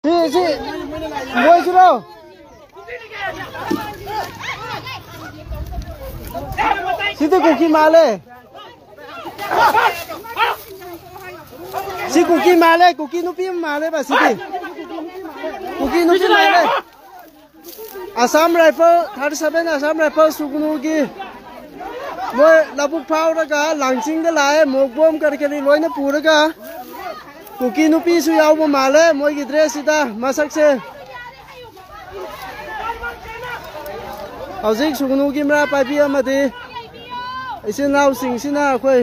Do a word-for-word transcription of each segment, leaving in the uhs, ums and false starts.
ꯁꯤ, ꯁꯤ, ꯃꯣꯏꯁꯤꯔꯣ? ꯁꯤꯗꯤ ꯀꯨꯀꯤ ꯃꯥꯜꯂꯦ꯫ ꯁꯤ ꯀꯨꯀꯤ ꯃꯥꯜꯂꯦ, ꯀꯨꯀꯤ ꯅꯨꯄꯤ ꯑꯃ ꯃꯥꯜꯂꯦꯕ ꯁꯤꯗꯤ꯫ ꯀꯨꯀꯤ ꯅꯨꯄꯤ ꯃꯥꯜꯂꯦ꯫ Assam Rifles, thirty seven Assam Rifles ꯁꯨꯒꯅꯨꯒꯤ ꯃꯣꯏ ꯂꯧꯕꯨꯛ ꯐꯥꯎꯔꯒ ꯂꯥꯡꯆꯤꯡꯗ ꯂꯥꯛꯑꯦ, ꯃꯣꯛ ꯕꯣꯝ ꯀꯔꯤ ꯀꯔꯤ ꯂꯣꯏꯅ ꯄꯨꯔꯒ꯫ ꯀꯨꯀꯤ ꯅꯨꯄꯤꯁꯨ ꯌꯥꯎꯕ ꯃꯥꯜꯂꯦ ꯃꯣꯏꯒꯤ ꯗ꯭ꯔꯦꯁꯁꯤꯗ, ꯃꯁꯛꯁꯦ꯫ ꯍꯧꯖꯤꯛ ꯁꯨꯒꯅꯨꯒꯤ ꯃꯩꯔꯥ ꯄꯥꯏꯕꯤ ꯑꯃꯗꯤ ꯏꯆꯤꯟ ꯏꯅꯥꯎꯁꯤꯡꯁꯤꯅ ꯑꯩꯈꯣꯏ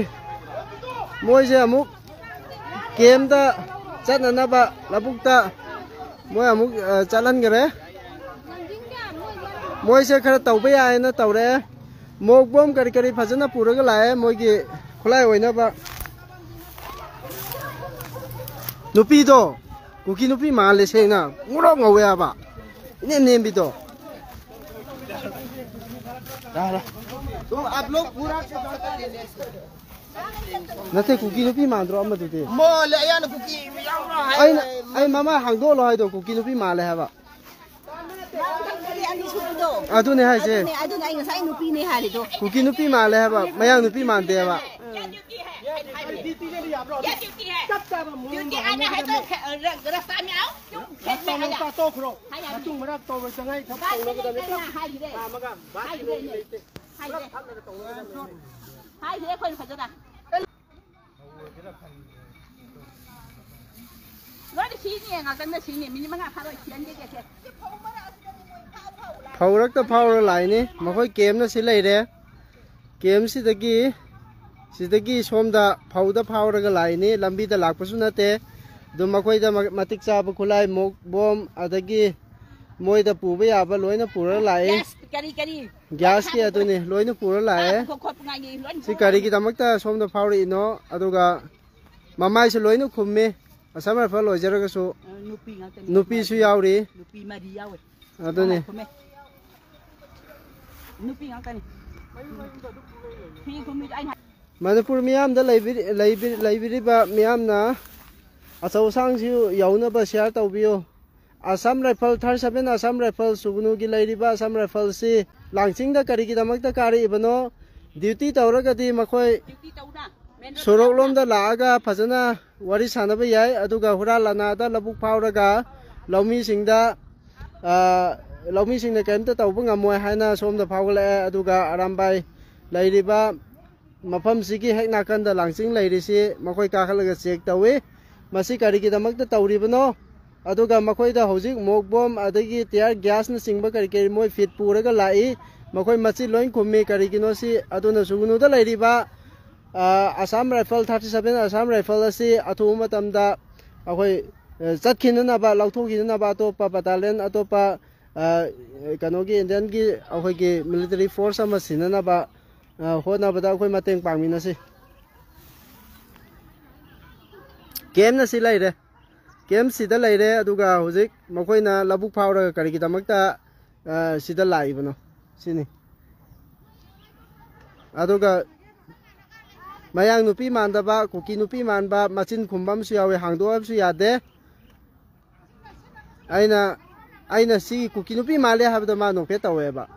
ꯃꯣꯏꯁꯦ ꯑꯃꯨꯛ ꯀꯦꯝꯗ ꯆꯠꯅꯅꯕ ꯂꯧꯕꯨꯛꯇ ꯃꯣꯏ ꯑꯃꯨꯛ, ꯑ, ꯆꯠꯍꯟꯈꯔꯦ꯫ ꯃꯣꯏꯁꯦ ꯈꯔ ꯇꯧꯕ ꯌꯥꯏꯅ ꯇꯧꯔꯦ꯫ ꯃꯣꯛ ꯕꯣꯝ ꯀꯔꯤ ꯀꯔꯤ ꯐꯖꯅ ꯄꯨꯔꯒ ꯂꯥꯛꯑꯦ ꯃꯣꯏꯒꯤ ꯈꯨꯠꯂꯥꯏ ꯑꯣꯏꯅꯕ꯫ ꯅꯨꯄꯤꯗꯣ ꯀꯨꯀꯤ ꯅꯨꯄꯤ ꯃꯥꯜꯂꯦ ꯁꯦꯡꯅ, ꯉꯧꯔꯣꯛ ꯉꯧꯋꯦ ꯍꯥꯏꯕ, ꯏꯅꯦꯝ ꯅꯦꯝꯕꯤꯗꯣ꯫ ꯅꯠꯇꯦ, ꯀꯨꯀꯤ ꯅꯨꯄꯤ ꯃꯥꯟꯗ꯭ꯔꯣ ꯑꯃꯗꯨꯗꯤ? ꯃꯥꯜꯂꯦ, ꯑꯌꯥꯅ ꯀꯨꯀꯤ ꯌꯥꯎꯕ꯭ꯔꯥ ꯍꯥꯏ-, ꯑꯩꯅ, ꯑꯩ ꯃꯃꯥ ꯍꯥꯡꯗꯣꯛꯍꯜꯂꯣ ꯍꯥꯏꯗꯣ ꯀꯨꯀꯤ ꯅꯨꯄꯤ ꯃꯥꯜꯂꯦ ꯍꯥꯏꯕ꯫ ꯑꯗꯨꯅꯦ ꯍꯥꯏꯁꯦ꯫ ꯑꯗꯨꯅꯦ, ꯑꯗꯨꯅꯦ ꯑꯩ ꯉꯁꯥꯏ ꯅꯨꯄꯤꯅꯦ ꯍꯥꯏꯔꯤꯗꯣ꯫ ꯀꯨꯀꯤ ꯅꯨꯄꯤ ꯃꯥꯜꯂꯦ ꯍꯥꯏꯕ, ꯃꯌꯥꯡ ꯅꯨꯄꯤ ꯃꯥꯟꯗꯦ ꯍꯥꯏꯕ꯫ ꯆꯞ ꯆꯥꯕ ꯃꯑꯣꯡ ꯗ꯭ꯌꯨꯇꯤ ꯑꯩꯅ ꯍꯥꯏꯗꯣ ꯈꯦ-, ꯔ-, ꯔꯁꯇꯥ ꯃꯌꯥꯝ ꯁꯨꯝ ꯈꯦꯠꯅꯩ ꯍꯥꯏꯕ꯫ ꯇꯣꯛꯈ꯭ꯔꯣ꯫ ꯍꯥꯏ ꯍꯥꯏꯕ꯫ ꯃꯇꯨꯡ ꯃꯔꯛ ꯇꯧꯔꯣꯏ, ꯆꯪꯉꯥꯏ ꯊꯕꯛ ꯇꯧꯅꯒꯗꯕꯅꯤ꯫ ꯍꯥꯏꯈ꯭ꯔꯦ꯫ ꯃꯥ ꯑꯃꯒ ꯕꯥꯁ ꯍꯥꯏꯈ꯭ꯔꯦꯅꯦ꯫ ꯂꯩꯇꯦ꯫ ꯍꯥꯏꯈ꯭ꯔꯦ꯫ ꯄꯨꯂꯞ ꯐꯝꯂꯒ ꯇꯧꯅꯒꯗꯕꯅꯤ꯫ ꯍꯥꯏꯈ꯭ꯔꯦ ꯑꯩꯈꯣꯏꯅ ꯐꯖꯅ꯫ ꯂꯣꯏꯅ ꯁꯤꯅꯤ, ꯉꯥꯛꯇꯪꯗ ꯁꯤꯅꯤ, ꯃꯤꯅꯤꯠ ꯃꯉꯥ ꯐꯥꯔꯣꯏ, ꯁꯤꯍꯟꯒꯦ ꯁꯦ꯫ ꯐꯧꯔꯛꯇ ꯐꯥꯎꯔ ꯂꯥꯛꯏꯅꯤ꯫ ꯃꯈꯣꯏ ꯀꯦꯝꯅ ꯁꯤ ꯂꯩꯔꯦ꯫ ꯀꯦꯝꯁꯤꯗꯒꯤ, ꯁꯤꯗꯒꯤ ꯁꯣꯝꯗ ꯐꯧꯗ ꯐꯥꯎꯔꯒ ꯂꯥꯛꯏꯅꯤ꯫ ꯂꯝꯕꯤꯗ ꯂꯥꯛꯄꯁꯨ ꯅꯠꯇꯦ꯫ ꯑꯗꯨꯝ ꯃꯈꯣꯏꯗ ꯃ-, ꯃꯇꯤꯛ ꯆꯥꯕ ꯈꯨꯠꯂꯥꯏ, ꯃꯣꯛ ꯕꯣꯝ, ꯑꯗꯒꯤ ꯃꯣꯏꯗ ꯄꯨꯕ ꯌꯥꯕ ꯂꯣꯏꯅ ꯄꯨꯔꯒ ꯂꯥꯛꯏ꯫ ꯒ꯭ꯌꯥꯁ ꯀꯔꯤ ꯀꯔꯤ? ꯒ꯭ꯌꯥꯁꯀꯤ ꯑꯗꯨꯅꯤ, ꯂꯣꯏꯅ ꯄꯨꯔ ꯂꯥꯛꯑꯦ꯫ ꯍꯥꯞꯄ ꯈꯣꯠꯄꯉꯥꯏꯒꯤ ꯂꯣꯏꯅ ꯁꯤ ꯄꯨꯔ ꯂꯥꯛꯑꯦ꯫ ꯀꯔꯤꯒꯤꯗꯃꯛꯇ ꯁꯣꯝꯗ ꯐꯥꯎꯔꯛꯏꯅꯣ? ꯑꯗꯨꯒ ꯃꯃꯥꯏꯁꯨ ꯂꯣꯏꯅ ꯈꯨꯝꯃꯤ꯫ ꯑꯁꯥꯝ ꯔꯥꯏꯐꯜ ꯑꯣꯏꯖꯔꯒꯁꯨ ꯑ, ꯅꯨꯄꯤ ꯉꯥꯛꯇꯅꯤ꯫ ꯅꯨꯄꯤꯁꯨ ꯌꯥꯎꯔꯤ꯫ ꯅꯨꯄꯤ ꯃꯔꯤ ꯌꯥꯎꯋꯦ꯫ ꯑꯗꯨꯅꯤ꯫ ꯃꯃꯥꯏ ꯈꯨꯝꯃꯦ꯫ ꯅꯨꯄꯤ ꯉꯥꯛꯇꯅꯤ꯫ ꯐꯤ ꯈꯨꯝꯃꯤꯗꯣ ꯑꯩꯅ ꯃꯅꯤꯄꯨꯔ ꯃꯤꯌꯥꯝꯗ ꯂꯩꯕꯤꯔꯤ-, ꯂꯩꯕꯤ-, ꯂꯩꯕꯤꯔꯤꯕ ꯃꯤꯌꯥꯝꯅ ꯑꯆꯧ ꯑꯁꯥꯡꯁꯨ ꯌꯧꯅꯕ ꯁꯤꯌꯥꯔ ꯇꯧꯕꯤꯌꯨ꯫ Assam Rifles, thirty seven Assam Rifles ꯁꯨꯒꯅꯨꯒꯤ ꯂꯩꯔꯤꯕ ꯑꯁꯥꯝ ꯔꯥꯏꯐꯜꯁꯤ ꯂꯥꯡꯆꯤꯡꯗ ꯀꯔꯤꯒꯤꯗꯃꯛꯇ ꯀꯥꯔꯛꯏꯕꯅꯣ? ꯗ꯭ꯌꯨꯇꯤ ꯇꯧꯔꯒꯗꯤ ꯃꯈꯣꯏ ꯁꯣꯔꯣꯛꯂꯣꯝꯗ ꯂꯥꯛꯑꯒ ꯐꯖꯅ ꯋꯥꯔꯤ ꯁꯥꯟꯅꯕ ꯌꯥꯏ꯫ ꯑꯗꯨꯒ ꯍꯨꯔꯥꯟ ꯂꯥꯟꯅꯥꯗ ꯂꯧꯕꯨꯛ ꯐꯥꯎꯔꯒ ꯂꯧꯃꯤꯁꯤꯡꯗ, ꯑ, ꯂꯧꯃꯤꯁꯤꯡꯅ ꯀꯔꯤꯝꯇ ꯇꯧꯕ ꯉꯝꯃꯣꯏ ꯍꯥꯏꯅ ꯁꯣꯝꯗ ꯐꯥꯎꯒꯠꯂꯛꯑꯦ꯫ ꯑꯗꯨꯒ ꯑꯔꯥꯝꯕꯥꯏ ꯂꯩꯔꯤꯕ ꯃꯐꯝꯁꯤꯒꯤ ꯍꯦꯛ ꯅꯥꯀꯟꯗ ꯂꯥꯡꯆꯤꯡ ꯂꯩꯔꯤꯁꯤ ꯃꯈꯣꯏ ꯀꯥꯈꯠꯂꯒ ꯆꯦꯛ ꯇꯧꯏ꯫ ꯃꯁꯤ ꯀꯔꯤꯒꯤꯗꯃꯛꯇ ꯇꯧꯔꯤꯕꯅꯣ? ꯑꯗꯨꯒ ꯃꯈꯣꯏꯗ ꯍꯧꯖꯤꯛ ꯃꯣꯛ ꯕꯣꯝ ꯑꯗꯒꯤ ꯇꯤꯌꯥꯔ ꯒ꯭ꯌꯥꯁꯅꯆꯤꯡꯕ ꯀꯔꯤ ꯀꯔꯤ ꯃꯣꯏ ꯐꯤꯠ ꯄꯨꯔꯒ ꯂꯥꯛꯏ꯫ ꯃꯈꯣꯏ ꯃꯆꯤꯟ ꯂꯣꯏ ꯈꯨꯝꯃꯤ꯫ ꯀꯔꯤꯒꯤꯅꯣ ꯁꯤ? ꯑꯗꯨꯅ ꯁꯨꯒꯅꯨꯗ ꯂꯩꯔꯤꯕ, ꯑ, Assam Rifles, thirty seven Assam rifle ꯑꯁꯤ ꯑꯊꯨꯕ ꯃꯇꯝꯗ ꯑꯩꯈꯣꯏ, ꯑ, ꯆꯠꯈꯤꯅꯅꯕ, ꯂꯧꯊꯣꯛꯈꯤꯅꯅꯕ, ꯑꯇꯣꯞꯄ ꯕꯇꯥꯂꯤꯌꯟ, ꯑꯇꯣꯞꯄ, ꯑ, ꯀꯩꯅꯣꯒꯤ ꯏꯟꯗꯤꯌꯟꯒꯤ ꯑꯩꯈꯣꯏꯒꯤ ꯃꯤꯂꯤꯇꯔꯤ ꯐꯣꯔꯁ ꯑꯃ ꯁꯤꯟꯅꯅꯕ, ꯑ, ꯍꯣꯠꯅꯕꯗ ꯑꯩꯈꯣꯏ ꯃꯇꯦꯡ ꯄꯥꯡꯃꯤꯟꯅꯁꯤ꯫ ꯀꯦꯝꯅ ꯁꯤ ꯂꯩꯔꯦ꯫ ꯀꯦꯝꯁꯤꯗ ꯂꯩꯔꯦ꯫ ꯑꯗꯨꯒ ꯍꯧꯖꯤꯛ ꯃꯈꯣꯏꯅ ꯂꯧꯕꯨꯛ ꯐꯥꯎꯔꯒ ꯀꯔꯤꯒꯤꯗꯃꯛꯇ, ꯑ, ꯁꯤꯗ ꯂꯥꯛꯏꯕꯅꯣ ꯁꯤꯅꯤ꯫ ꯑꯗꯨꯒ ꯃꯌꯥꯡ ꯅꯨꯄꯤ ꯃꯥꯟꯗꯕ, ꯀꯨꯀꯤ ꯅꯨꯄꯤ ꯃꯥꯟꯕ, ꯃꯆꯤꯟ ꯈꯨꯝꯕ ꯑꯃꯁꯨ ꯌꯥꯎꯋꯤ, ꯍꯥꯡꯗꯣꯛꯑꯕꯁꯨ ꯌꯥꯗꯦ꯫ ꯑꯩꯅ, ꯑꯩꯅ ꯁꯤ ꯀꯨꯀꯤ ꯅꯨꯄꯤ ꯃꯥꯜꯂꯦ ꯍꯥꯏꯕꯗꯣ ꯃꯥ ꯅꯣꯛꯐꯦꯠ ꯇꯧꯋꯦꯕ꯫